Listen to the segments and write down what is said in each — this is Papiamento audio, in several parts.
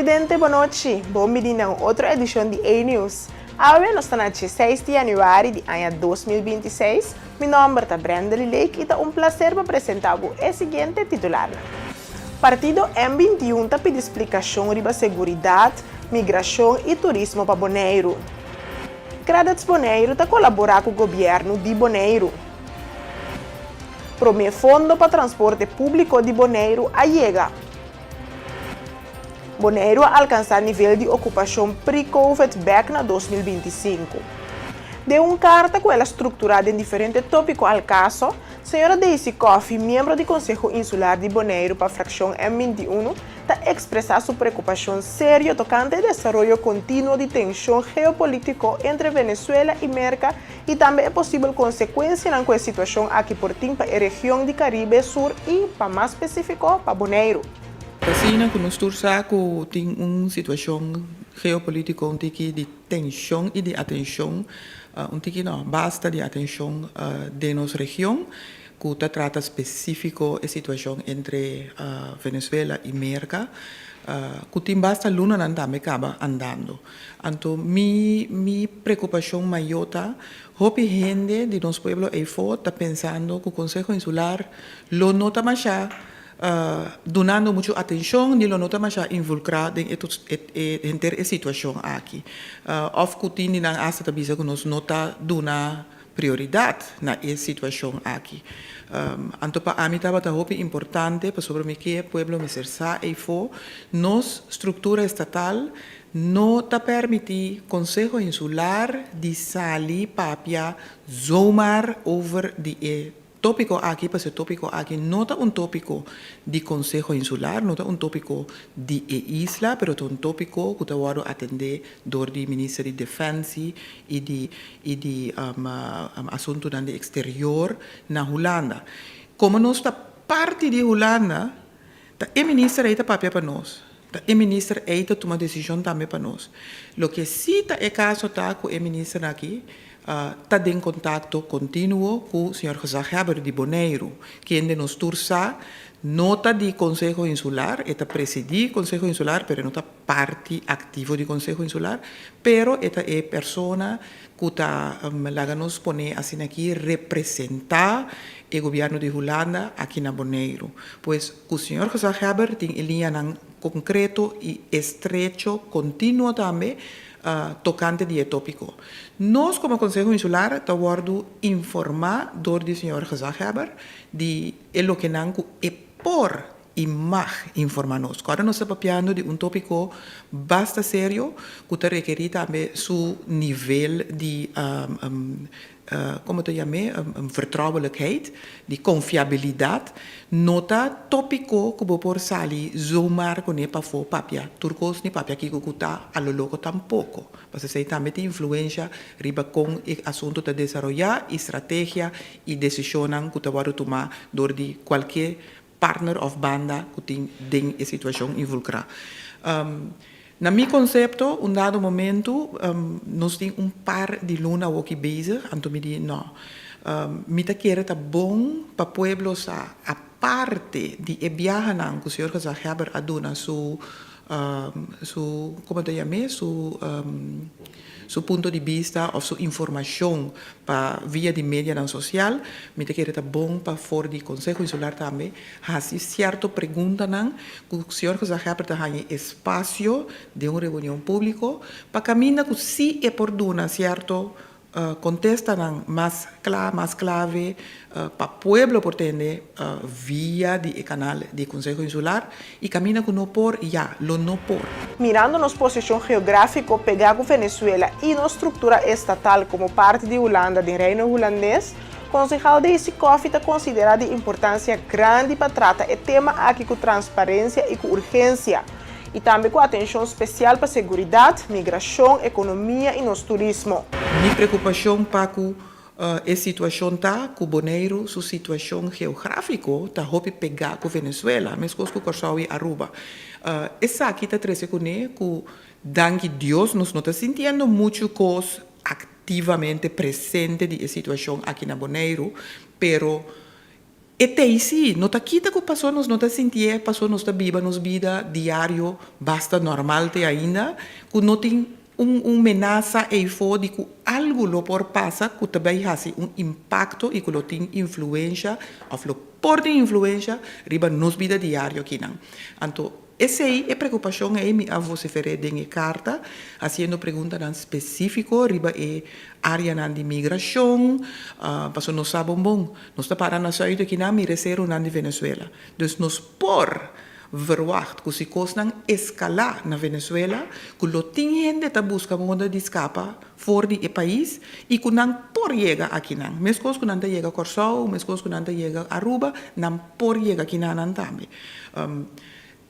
Televidente, bon nochi. Bon bini na un otro edishon di A-News. Awe nos ta na 16 di yanüari di aña 2026. Mi nòmber ta Brenda Lake i ta un plaser pa presentá bo e siguiente titularnan. Partido M21 ta pidi splikashon riba seguridat, migrashon i turismo pa Boneiru. Qredits Boneiru ta kolaborá ku gobièrnu di Boneiru. Promé fondo pa transporte públiko di Boneiru a yega. Boneiru a alkansá nivel di okupashon pre-COVID bèk na 2025. Den un karta ku el a strukturá den diferente tópiko al kaso, señora Daisy Coffie, miembro di Konseho Insular di Boneiru pa frakshon M21, ta ekspresá su preokupashon serio tokante e desaroyo kontinuo di tenshon geopolítiko entre Venezuela i Merka i tambe e posibel konsekuensianan ku e situashon aki por tin pa e region di Karibe Sur i, pa mas spesífiko, pa Boneiru. Asina ku nos tur sa ku tin un situashon geopolítiko un tiki di tenshon i di atenshon, un tiki no, basta di atenshon den nos region ku ta trata spesífiko e situashon entre Venezuela i Merka, ku tin basta lunanan tambe kaba andando. Anto mi mi preokupashon mayó ta hopi hende di nos pueblo eyfo ta pensando ku Konseho Insular lo no ta mashá dunando muchu atenshon ni lo no ta mashá involukrá den e e henter e situashon aki. Òf ku tin di nan asta ta bisa ku nos no ta duna prioridat na e situashon aki. Anto pa ami tabata hopi importante pasobra mi ke pueblo mester sa eyfo nos struktura estatal no ta permití Konseho Insular di sali papia zomaar over di e tópiko aki, pasobra e tópiko aki no ta un tópiko di Konseho Insular, no ta un tópiko di e isla, pero ta un tópiko ku ta wòrdu atendé dor di Minister di Defensie i di i di Asuntunan di Eksterior na Hulanda. Komo nos ta parti di Hulanda, ta e minister ei ta papia pa nos, ta e minister ei ta tuma desishon tambe pa nos. Loke sí ta e kaso ta ku e ministernan aki ta den kontakto kontinuo ku señor Gezaghebber di Boneiru, kende nos tur sa no ta di Konseho Insular, e ta presidí Konseho Insular pero e no ta parti aktivo di Konseho Insular, pero e ta e persona ku ta laga nos pone asina aki representá e gobièrnu di Hulanda aki na Boneiru. Pues ku señor Gezaghebber tin e liñanan konkreto i estrecho kontinuo tambe tokante di e tópiko. Nos komo Konseho Insular ta wòrdu informá dor di señor Gezaghebber di e lokenan ku e por i mag informá nos. Ku ora nos ta papiando di un tópiko basta serio ku ta rekerí tambe su nivel di komo ta yam'é, vertrouwelijkheid, di konfiabilidat, no ta tópiko ku bo por sali zomaar kuné pafó papia tur kos ni papia kiko ku ta a lo loko tampoko. Pasobra esei tambe tin influensha riba kon e asuntu ta desaroyá i strategia i desishonnan ku ta wòrdu tumá dor di kualke partner òf banda ku tin den e situashon involukrá. Na mi konsepto, un dado momentu nos tin un par di luna awoki bezig, anto mi di no, mi ta kere ta bon pa pueblo sa, aparte di e biahanan ku señor Gezaghebber a duna su su, como ta yam'é, su su punto di bista of su informacion pa via di medianan social, mi ta kere ta bon pa for di Conseho Insular tambe haci cierto preguntanan cu señor Gezaghebber ta haña espacio den un reunion publico pa caminda cu si e por duna cierto Kontestanan mas kla, mas klave pa pueblo por tende via di e kanal di Konseho Insular i kaminda ku no por, ya, lo no por. Mirando nos posishon geográfiko pegá ku Venezuela i nos struktura estatal komo parti di Hulanda den Reino Hulandes, Konsehal Daisy Coffie ta konsiderá di importansia grandi pa trata e tema aki ku transparensia i ku urgensia. I tambe ku atenshon spesial pa seguridat, migrashon, ekonomia i nos turismo. Mi preokupashon pa ku e situashon ta ku Boneiru su situashon geográfiko ta hopi pegá ku Venezuela, meskos ku Kòrsou i Aruba. Esaki ta trese kuné ku danki Dios nos no ta sintiendo muchu kos aktivamente presente di e situashon aki na Boneiru, pero. E t'ei sí, no ta kita ku pasó nos no ta sintié, pasó nos ta biba nos bida diario basta normal te ainda, ku no tin un un menasa eifó di ku algu lo por pasa ku ta bai hasi un impakto i ku lo tin influensha òf lo por tin influensha riba nos bida diario akinan. Anto Esei, e preokupashon ei mi a vosifer'é den e karta, hasiendo preguntanan spesífiko riba e áreanan di migrashon, pasobra nos sa bon bon, nos ta para na sùit akinan mira e serunan di Venezuela. Dus nos por verwagt ku si kosnan eskalá na Venezuela, ku lo tin hende ta buska moda di skapa for di e pais i ku nan por yega akinan. Meskos ku nan ta yega Kòrsou, meskos ku nan ta yega Aruba, nan por yega akinanan tambe.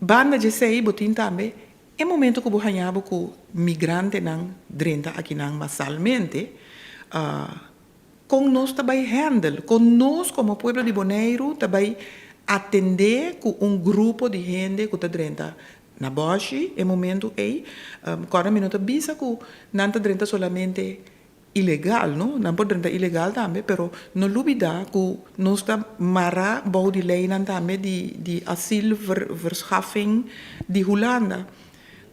Banda djesei bo tin tambe e momento ku bo haña bo ku migrantenan drenta akinan masalmente, kon nos ta bai handle, kon nos komo pueblo di Boneiru ta bai atendé ku un grupo di hende ku ta drenta na bòshi e momento ei. Kòrda mi no ta bisa ku nan ta drenta solamente Ilegal, no? Nan por drenta ilegal tambe, pero no lubida ku nos ta mará bou di leinan tambe di di asielverschaffing di Hulanda.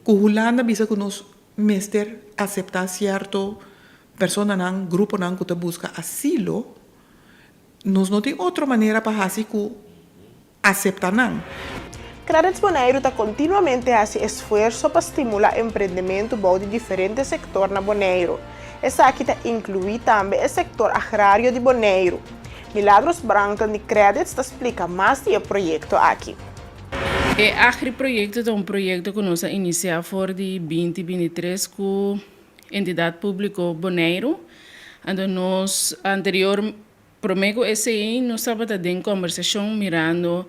Ku Hulanda bisa ku nos mester aseptá sierto personanan, gruponan ku ta buska asilo, nos no tin otro manera pa hasi ku asepta nan. Qredits Boneiru ta kontinuamente hasi esfuerso pa stimulá emprendementu bou di diferente sektor na Boneiru. Esaki ta inkluí tambe e sektor agrario di Boneiru. Milagros Brangton di Qredits ta splika mas di e proyekto aki. E Agri Proyekto ta un proyekto ku nos a inisiá for di 2023 ku Entidat Públiko Boneiru. Anto nos anterior Promé ku esei nos tabata den kòmbersashon mirando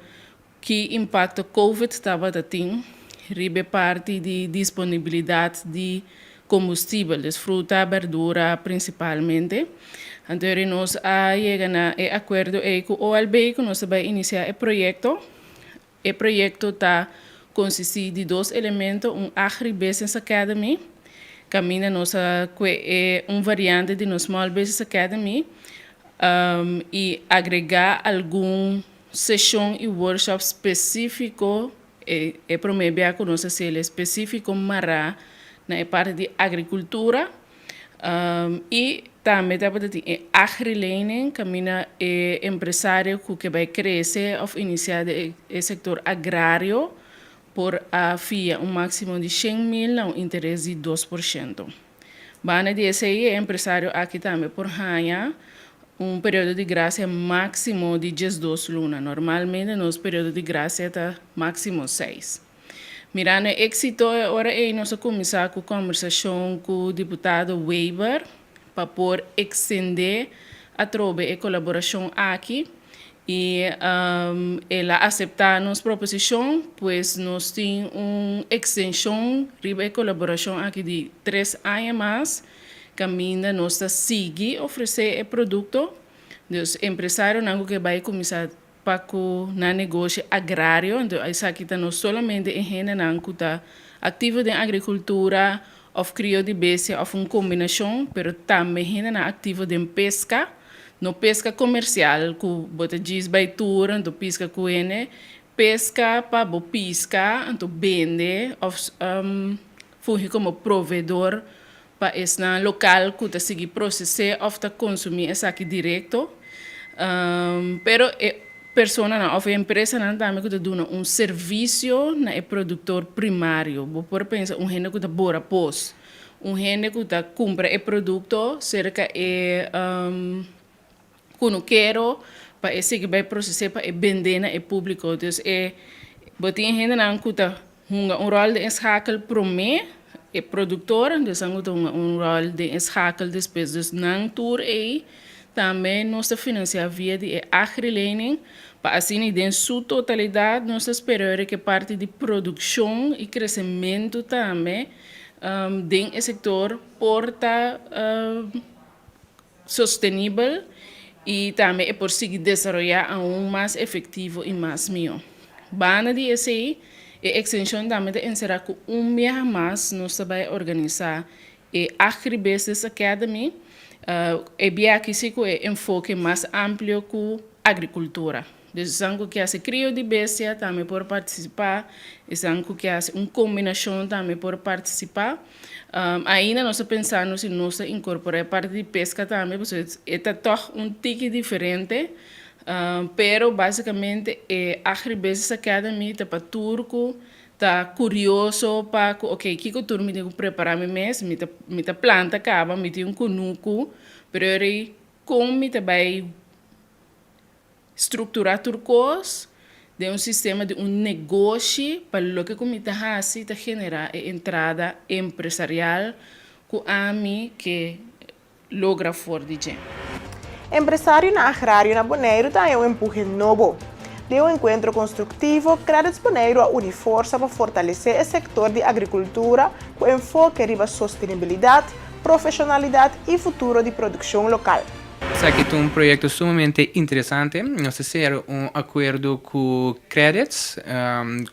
ki impakto Covid tabata tin riba e parti di disponibilidat di kombustibel, dus fruta, bèrdura prinsipalmente. Anto eri nos a yega na e akuerdo ei ku OLB ku nos ta bai inisiá e proyekto. E proyekto ta konsistí di dos elemento, un Agri Business Academy, kaminda nos a kue e un variante di nos Small Business Academy i agregá algun seshon i workshop spesífiko, e promé bia ku nos a hasiel spesífiko mará na e parti di agrikultura. I tambe tabata tin e agrilening kaminda e empresario ku ke bai krese òf inisiá den e sektor agrario por a fia un máksimo di 100.000 na un interes di 2%. Banda di esei e empresario aki tambe por haña un periodo di grasia máksimo di 12 luna. Normalmente nos periodo di grasia ta máksimo seis. Mirando e éxito e ora ei nos a kuminsá ku kòmbersashon ku diputado Wever pa por ekstendé atrobe e kolaborashon aki i el a aseptá nos proposishon, pues nos tin un ekstenshon riba e kolaborashon aki di tres aña mas kaminda nos ta sigui ofresé e produkto. Dus empresarionan ku ke bai kuminsá Pa ku nan negoshi agrario, anto esaki ta no solamente e hendenan ku ta aktivo den agrikultura òf krio di bestia òf un kombinashon, pero tambe hendenan aktivo den peska, no peska komersial ku bo ta djis bai tur anto piska ku hende, peska pa bo piska anto bende òf fungi komo proveedor pa esnan lokal ku ta sigui proses'é òf ta konsumí esaki direkto. Pero e personanan òf e empresanan tambe ku ta duna un servisio na e produktor primario. Bo por pensa un hende ku ta bora pos, un hende ku ta kumpra e produkto serka e kunukero pa e sigui bai proses'é pa e bend'é na e públiko. Dus e bo tin e hendenan ku ta hunga un ròl den e schakel promé, e produktor, dus nan ku ta hunga un ròl den e schakel despues. Dus nan tur ei tambe nos ta finansiá via di e agrilening pa asina den su totalidat nos ta spera ora ku e parti di produkshon i kresementu tambe den e sektor por ta sostenibel i tambe e por sigui desaroyá aun mas efektivo i mas mihó. Banda di esei, e ekstenshon tambe ta enserá ku un biaha mas nos ta bai organisá e Agribusiness Academy, e biaha aki si ku e enfoke mas amplio ku agrikultura. Dus esnan ku ke hasi krio di bestia tambe por partisipá, esnan ku ke hasi un kombinashon tambe por partisipá. Ainda nos ta pensando si nos ta inkorporá e parti di peska tambe pasobra e ta tòg un tiki diferente, pero básikamente e Agribusiness Academy ta pa tur ku ta kurioso pa ku oke kiko tur mi tin ku prepará mi mes, mi ta mi ta planta kaba, mi tin un kunuku, pero e kon mi ta bai Strukturá tur kos den un sistema di un negoshi pa loke ku mi ta hasi ta generá e entrada empresarial ku ami ke logra for di dje. Empresarionan agrario na Boneiru ta haña un empuhe nobo. Den un enkuentro konstruktivo, Credits Boneiru a uni forsa pa fortalesé e sektor di agrikultura ku enfoke riba sostenibilidat, profeshonalidat i futuro di produkshon lokal. Esaki ta un proyekto sumamente interesante. Nos a sera un akuerdo ku Credits,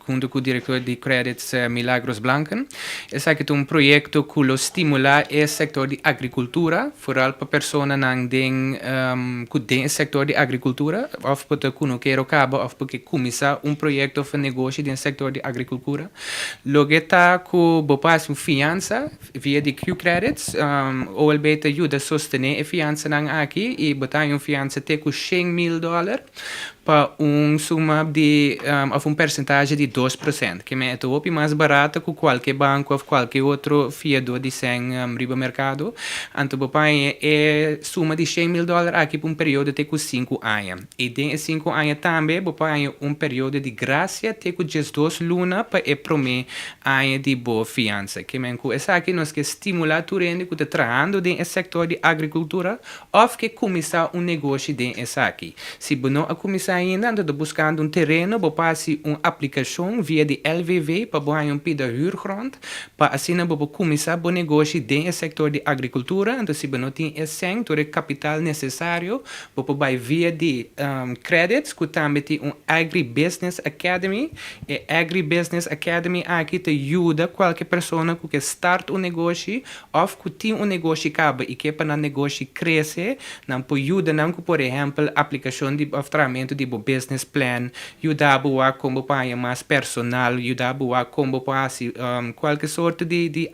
huntu ku direktor di Credits Milagros Blanken. Esaki ta un proyekto ku lo stimulá e sektor di agrikultura, foral pa personanan den ku den e sektor di agrikultura òf por ta kunukero kaba òf por ke kuminsá un proyekto òf un negoshi den sektor di agrikultura. Loke ta ku bo por hasi un fiansa Via di Qredits, OLB ta yuda sostené e fiansanan aki i bo ta haña un fiansa te ku 100.000 dòler pa un suma di òf un persentahe di 2%. Ke men e ta hopi mas barato ku kualke banko òf kualke otro fiadó di sèn riba merkado. Anto bo por haña e suma di 100.000 dòler aki pa un periodo te ku 5 aña. I den e 5 aña tambe bo por haña un periodo di grasia te ku 12 luna pa e promé aña di bo fiansa. Ke men ku esaki nos ke stimulá tur hende ku ta trahando den e sektor di agrikultura òf ke kuminsá un negoshi den esaki. Si bo no a kuminsá ainda, anto ta buskando un tereno, bo por hasi un aplikashon via di LVV pa bo haña un pida huurgrond, pa asina bo por kuminsá bo negoshi den e sektor di agrikultura. Anto si bo no tin e sèn, tur e kapital nesesario, bo por bai via di Qredits, ku tambe tin un Agribusiness Academy. E Agribusiness Academy aki ta yuda kualke persona ku ke start un negoshi òf ku tin un negoshi kaba i ke pa nan negoshi krese, nan por yuda nan ku, por ehèmpel, aplikashon di òf trahamentu di bo business plan, yuda bo wak kon bo por haña mas personal, yuda bo wak kon bo por hasi kualke sorto di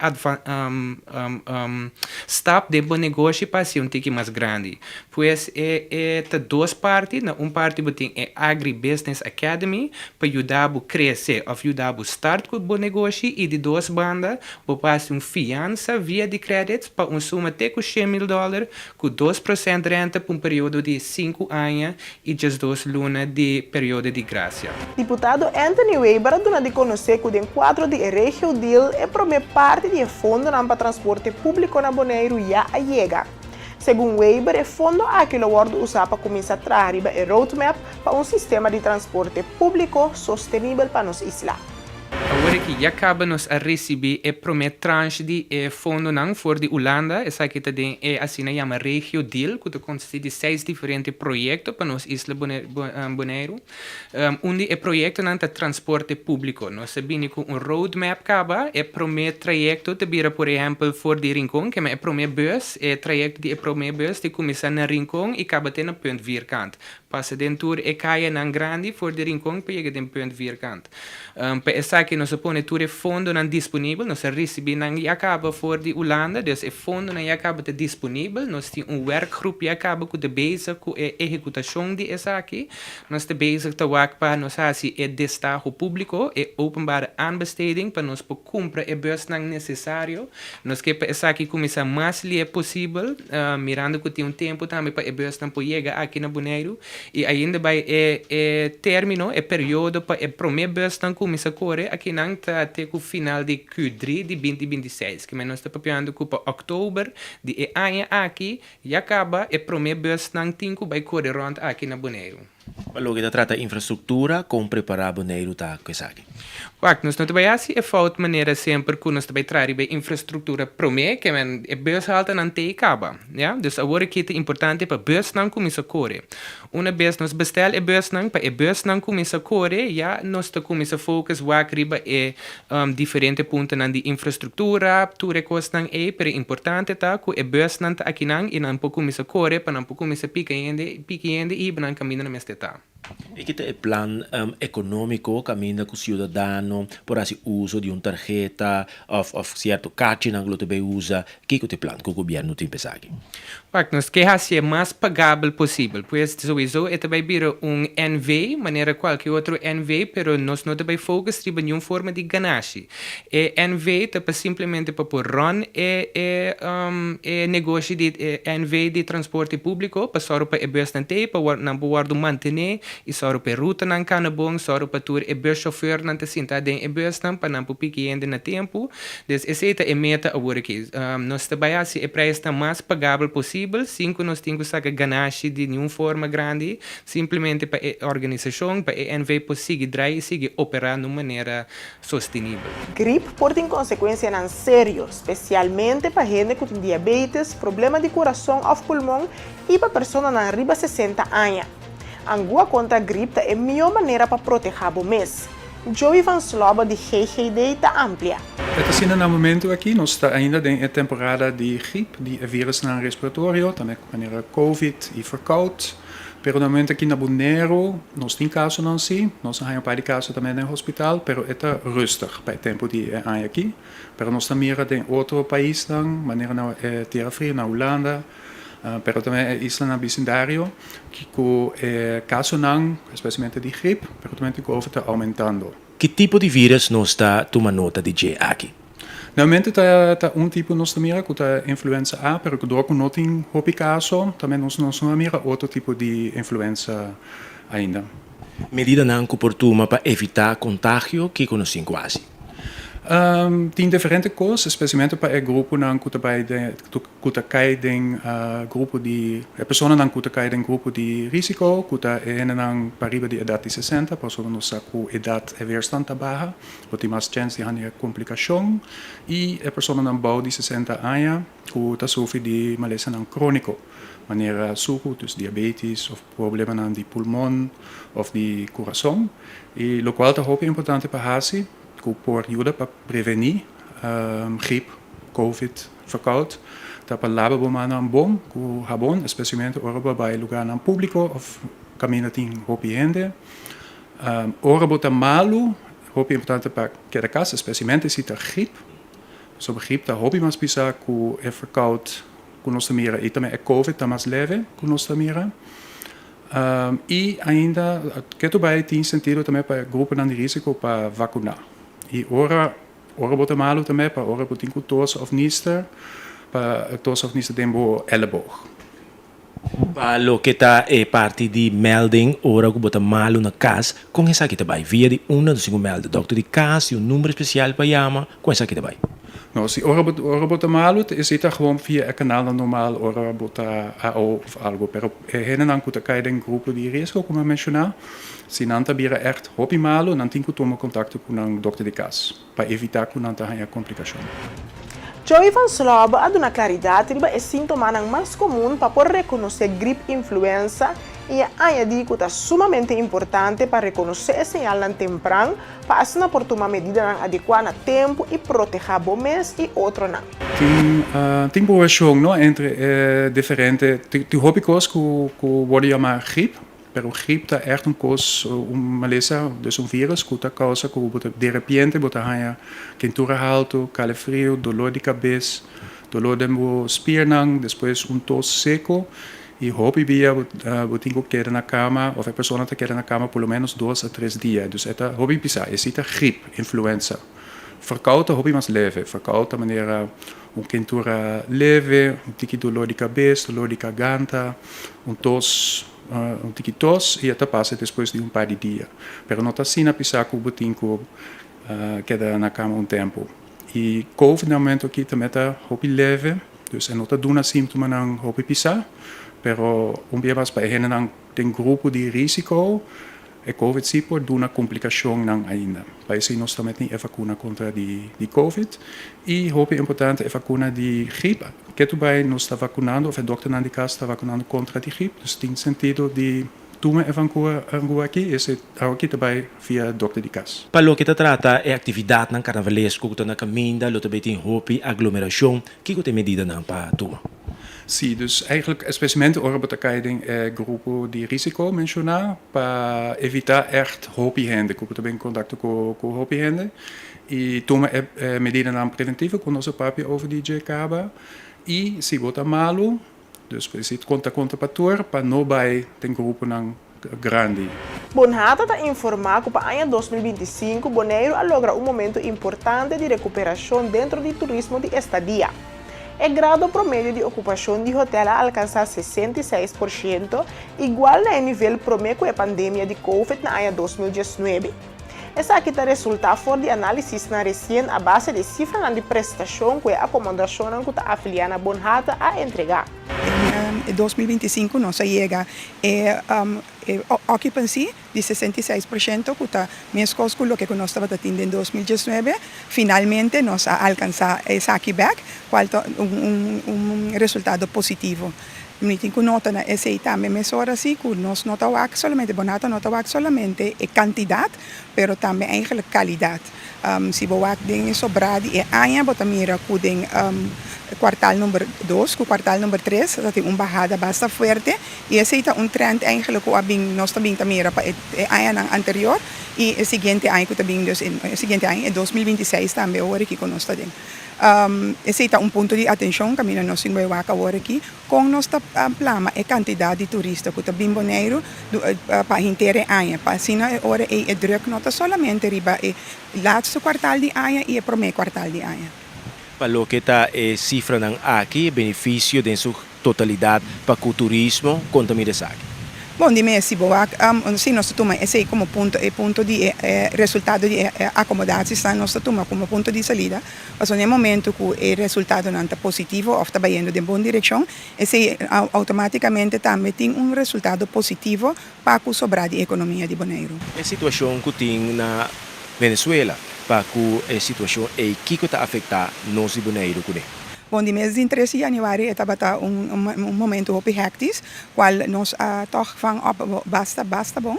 stap den bo negoshi pa hasi un tiki mas grandi. Pues e ta dos parti. Na un parti bo tin e Agribusiness Academy pa yuda bo krese òf yuda bo start ku bo negoshi, i di dos banda bo por hasi un fiansa via di Qredits pa un suma te ku 100.000 dòler ku 2% rente pa un periodo di 5 aña i 12 luna di periodo di grasia. Diputado Anthony Weber a duna di konosé ku den kuadro di e Regio Deal e promé parti di e fondonan pa transporte públiko na Boneiru ya a yega. Segun Weber, e fondo aki lo wòrdu usá pa kuminsá traha riba e roadmap pa un sistema di transporte públiko sostenibel pa nos isla. Awor aki ya kaba nos a risibí e promé tranche di e fondonan for di Hulanda. Esaki ta den e asina yama Regio Deal, ku ta konsistí di seis diferente proyekto pa nos isla Boneiru. Un di e proyektonan ta transporte públiko. Nos a bini ku un roadmap kaba. E promé trayekto ta bira, por ehèmpel, for di Rincon, ke e promé bùs, e trayekto di e promé bùs ta kuminsá na Rincon i kaba te na Punt Vierkant. Pasa den tur e kayanan grandi for di Rincon pa yega den Punt Vierkant. Pa esaki nos a pone tur e fondonan disponibel, nos a risibí nan ya kaba for di Hulanda, dus e fondonan ya kaba ta disponibel. Nos tin un werkgroep ya kaba ku ta bezig ku e ehekutashon di esaki. Nos ta bezig ta wak pa nos hasi e destaho públiko, e openbare aanbesteding, pa nos por kumpra e bùsnan nesesario. Nos ke pa esaki kuminsá mas lihé posibel, mirando ku tin un tempu tambe pa e bùsnan por yega aki na Boneiru. I ainda bai e término, e periodo pa e promé bùsnan kuminsá kore akinan ta te ku final di Q3 di 2026. Ke men nos ta papiando ku pa òktober di e aña aki ya kaba e promé bùsnan tin ku bai kore rònt aki na Boneiru. Pa loke ta trata infrastruktura, kon prepará Boneiru ta ku esaki? Wak, nos no ta bai hasi e fout manera semper ku nos ta bai traha riba e infrastruktura promé, ke men e bushaltenan te kaba, ya. Dus awor aki ta importante pa busnan kuminsá kore. Una bes nos bestèl e busnan, pa e busnan kuminsá kore, ya nos ta kuminsá focus wak riba e diferente puntonan di infrastruktura, tur e kosnan ei, pero importante ta ku e busnan ta akinan i nan por kuminsá kore pa nan por kuminsá pika hende, piki hende i hiba nan kaminda nan mester ta. I ki ta e plan ekonómiko kaminda ku siudadano por hasi uso di un tarheta òf sierto karchinan ku lo ta bay usa? Kiko ta e plan ku gobièrnu tin pa esaki? Wak, nos ke hasi e mas pagabel posibel. Pues, souiso e ta bay bira un NV, manera kualke otro NV, pero nos no ta bay focus riba niun forma di ganashi. E NV ta pa simplemente pa por run e e e negoshi di e NV di transporte públiko, pa sòru pa e bùsnan t'ei, pa nan por wòrdu mantené i sòru pa e rutanan kana bon, sòru pa tur e bùsshofèrnan ta sinta den e bùsnan pa nan por piki hende na tempu. Dus esei ta e meta awor aki. Nos ta bai hasi e prijsnan mas pagabel posibel sin ku nos tin ku saka ganashi di niun forma grandi, simplemente pa e organisashon, pa e NV por sigui drai i sigui operá na un manera sostenibel. Grip por tin konsekuensianan serio, spesialmente pa hende ku tin diabetes, problema di kurason òf pulmon i pa personanan riba 60 aña. Angua kontra grip ta e mihó manera pa protehá bo mes. Joey van Slobbe di GGD ta amplia. E ta asina na momentu aki nos ta ainda den e temporada di grip di e virusnan respiratorio, tambe manera covid i verkoud. Pero na momentu aki na Boneiru nos tin kasonan si, nos a haña un par di kaso tambe den hospital, pero e ta rustig pa e tempu di e aña aki. Pero nos ta mira den otro paisnan, manera na e Tierra Fria, na Hulanda, pero tambe e islanan bisindario, ku e kasonan, espesialmente di grip, pero tambe di covid ta oumentando. Ki tipo di virus nos ta tuma nota di dje aki? Normalmente ta ta un tipo nos ta mira ku ta influenza A, pero ku dor ku no tin hopi kaso, tambe nos nos no a mira otro tipo di influenza ainda. Medidanan ku por tuma pa evitá kontagio, kiko nos tin ku hasi? Tin diferente kos, espesialmente pa e gruponan ku ta bai den ku ta kai den grupo di e personanan ku ta kai den grupo di risiko, ku ta e hendenan pariba di edat di 60, pasobra nos sa ku edat e weerstand ta baha. Bo tin mas chèns di haña komplikashon i e personanan bou di 60 aña ku ta sufri di malesanan króniko, manera suku, dus diabetis òf problemanan di pulmon òf di kurason. I lokual ta hopi importante pa hasi ku por yuda pa prevení grip, covid, verkoud, ta pa laba bo mannan bon ku habon, espesialmente ora bo a bai lugarnan públiko òf kaminda tin hopi hende. Ora bo ta malu, hopi importante pa keda kas, espesialmente si ta grip, pasobra grip ta hopi mas pisá ku e verkoud ku nos ta mira i tambe e covid ta mas leve ku nos ta mira. I ainda ketu bai tin sentido tambe pa e gruponan di risiko pa vakuná. I ora ora bo ta malu tambe pa ora bo tin ku tos òf nister, pa tos òf nister den bo èleboog. Pa loke ta e parti di melding ora ku bo ta malu na kas, kon esaki ta bai? Via di unda nos tin ku mèlda? Dòkter di kas tin un number spesial pa yama? Kon esaki ta bai? No, si ora bo ora bo ta malu esei ta gewoon via e kanalnan normal ora bo ta AO òf algu. Pero e hendenan ku ta kai den grupo di riesgo ku mi a menshoná, si nan ta bira ègt hopi malu nan tin ku tuma kontakto ku nan dòkter di kas. Pa evitá ku nan ta haña komplikashon. Joey van Slobbe a duna klaridat riba e síntomanan mas komun pa por rekonosé grip influenza i a añadí ku ta sumamente importante pa rekonosé e señalnan tempran pa asina por tuma medidanan adekuá na tempu i protehá bo mes i otronan. Tin tin proporshon no entre e diferente tin hopi kos ku ku wòrdu yamá grip. Pero grip ta ègt un kos, un malesa, dus un vírus ku ta kousa ku bo ta derepente bo ta haña kentura haltu, kalefriu, doló di kabes, doló den bo spiernan, despues un tos seko i hopi bia bo tin ku keda na kama òf e persona ta keda na kama por lo ménos 2 a 3 dia. Dus e ta hopi pisá. Esei ta grip, influenza. Verkoud ta hopi mas leve. Verkoud ta manera un kentura leve, un tiki doló di kabes, doló di garganta, un tos. Un tiki tos i e ta pasa despues di un par di dia. Pero no ta asina pisá ku bo tin ku keda na kama un tempu. I covid na momento aki tambe ta hopi leve, dus e no ta duna síntomanan hopi pisá, pero un bia mas pa e hendenan den grupo di risiko e covid sí por duna komplikashonnan ainda. Pa esei nos tambe tin e vakuna kontra di covid. I hopi importante e vakuna di grip. Ketu bai nos ta vakunando of e dokternan di kas ta vakunando kontra di grip. Dus tin sentido di tuma e vankua aki. Esei awor aki ta bai via dokter di kas. Pa loke ta trata e aktividatnan karnavalesko ku ta na kaminda lo ta bai tin hopi aglomerashon. Kiko ta e medidanan pa tuma? Sí, dus eigenlijk especialmente ora bo ta kai den e grupo di risico menciona pa evita echt hopi hende cu bo ta bin contacto cu cu hopi hende y tuma e e medidanan preventivo cu nos a papia over di dje caba y si bo ta malo dus por esey ta conta pa tur pa no bay den gruponan grandi. Bonhata ta informá ku pa aña 2025 Boneiru a logra un momento importante di rekuperashon dentro di turismo di estadia. E grado promedio di okupashon di hotèl a alkansá 66%, igual na e nivel promé ku e pandemia di Covid na aña 2019. Esaki ta resultá for di análisisnan resien a base di sifranan di prestashon ku e akomodashonnan ku ta afiliá na Bonhata a entregá. Den 2025 nos a yega e occupancy di 66% ku ta meskos ku loke ku nos tabata tin den 2019. Finalmente nos a alkansá esaki bèk, kual ta un resultado positivo. Mi tin ku nota na esei tambe mesora si ku nos no ta wak solamente, Bonhata no ta wak solamente e kantidat, pero tambe eigenlijk kalidat. Si bo wak den e sobrá di e aña bo ta mira ku den kwartal number dos ku kwartal number tres ta tin un bahada basta fuerte i esei ta un trend eigenlijk ku a bin nos ta bin ta mira pa e añanan anterior i e siguiente aña ku ta bin dus e siguiente aña e 2026 tambe awor aki ku nos ta den. Esei ta un punto di atenshon kaminda nos tin bai wak awor aki kon nos ta plama e kantidat di turista ku ta bin Boneiru pa henter e aña pa asina e ora ei e druk no ta solamente riba e laatste kwartal di aña i e promé kwartal di aña. Pa loke ta e sifranan aki, e benefisio den su totalidat pa ku turismo, konta mi esaki. Bon, di mes, si bo wak, si nos ta tuma esei komo punto, e punto di e resultado di e akomodasiesnan nos ta tuma komo punto di salida, pasobra na e momento ku e resultadonan ta positivo òf ta bayendo den bon direkshon, esei outomátikamente tambe tin un resultado positivo pa ku sobrá di ekonomia di Boneiru. E situashon ku tin na Venezuela pa ku e situashon ei kiko ta afektá nos di Boneiru kuné? Bon, di mes di tres di yanüari e tabata un un momento hopi hèktis, kual nos a tòg van op basta basta bon.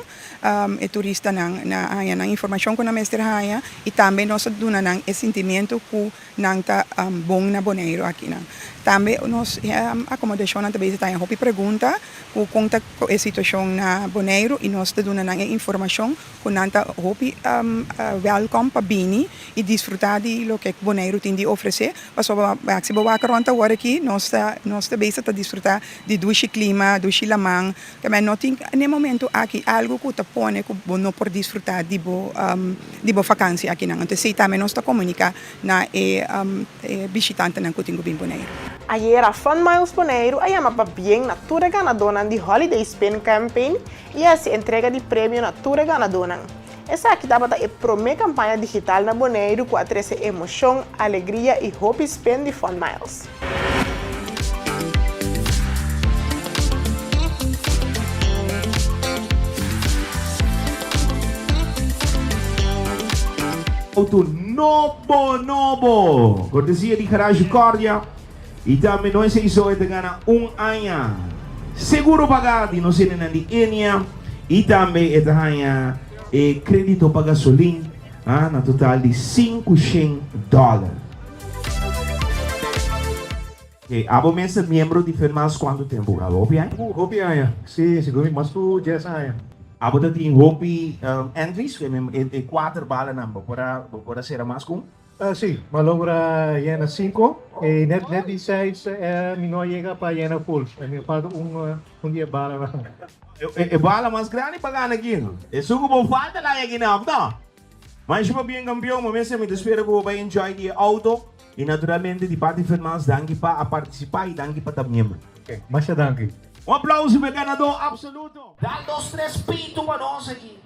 E turistanan na haña nan informashon ku nan mester haña i tambe nos a duna nan e sintimentu ku nan ta bon na Boneiru akinan. Tambe nos akomodashonnan ta bezig ta haña hopi pregunta ku kon ta e situashon na Boneiru i nos ta duna nan e informashon ku nan ta hopi wèlkòm pa bini i disfrutá di loke Boneiru tin di ofresé. Pasobra si bo wak rònt awor aki nos ta nos ta bezig ta disfrutá di dushi klima, dushi laman. Tambe no tin n'e momentu aki algu ku ta pone ku bo no por disfrutá di bo di bo fakansi akinan. Anto esei tambe nos ta komuniká na e bishitantenan ku tin ku bin Boneiru. Ayera Fun Miles Boneiru a yama pabien na tur e ganadónan di Holiday Spin Campaign i a hasi entrega di premio na tur e ganadónan. Esaki tabata e promé kampaña digital na Boneiru ku a trese emoshon, alegria i hopi spin di Fun Miles. Auto nobo nobo! Cortesia di Garage Cordia y tambe no esey so e ta gana un aña seguro paga di nos hendenan di Enia y tambe e ta haña e credito pa gasolin na total di 500 dollar. Ok, abo mes ta miembro di Fenmas cuanto tempo caba? Hopi aña? Hopi aña, si, segun mi mas cu dies aña. Abo ta tin hopi entries, e cuater balanan, bo por a bo por a cera mas cu un? Si, mi a logra yena cinco, y net net di seis mi no a yega pa yena full, mi falta un un di e balanan. E bala mas grandi pa gana aki, esun cu bo falta laga aki na, of no? Masha pabien campeon, bo mester mi ta spera cu bo bay enjoy di e auto. Y naturalmente di parti Fernans danki pa a participa y danki pa ta miembro. Ok, masha danki. Un aplauso pa e ganador absoluto. Dal dos tres pito pa nos aki.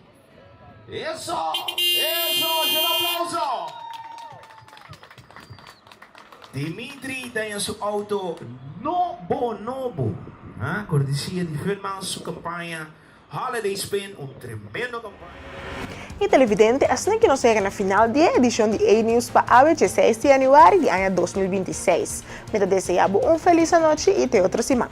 Eso! Eso! Masha un aplauso! Dimitri ta den su auto nobo nobo. Ah, cortesia di Fernans su campaña Holiday Spin, un tremendo campaña. Y televidente, asina ki nos a yega na final di e edicion di A-News pa awe 16 di januari di aña 2026. Mi ta desea bo un feliz anochi y te otro siman.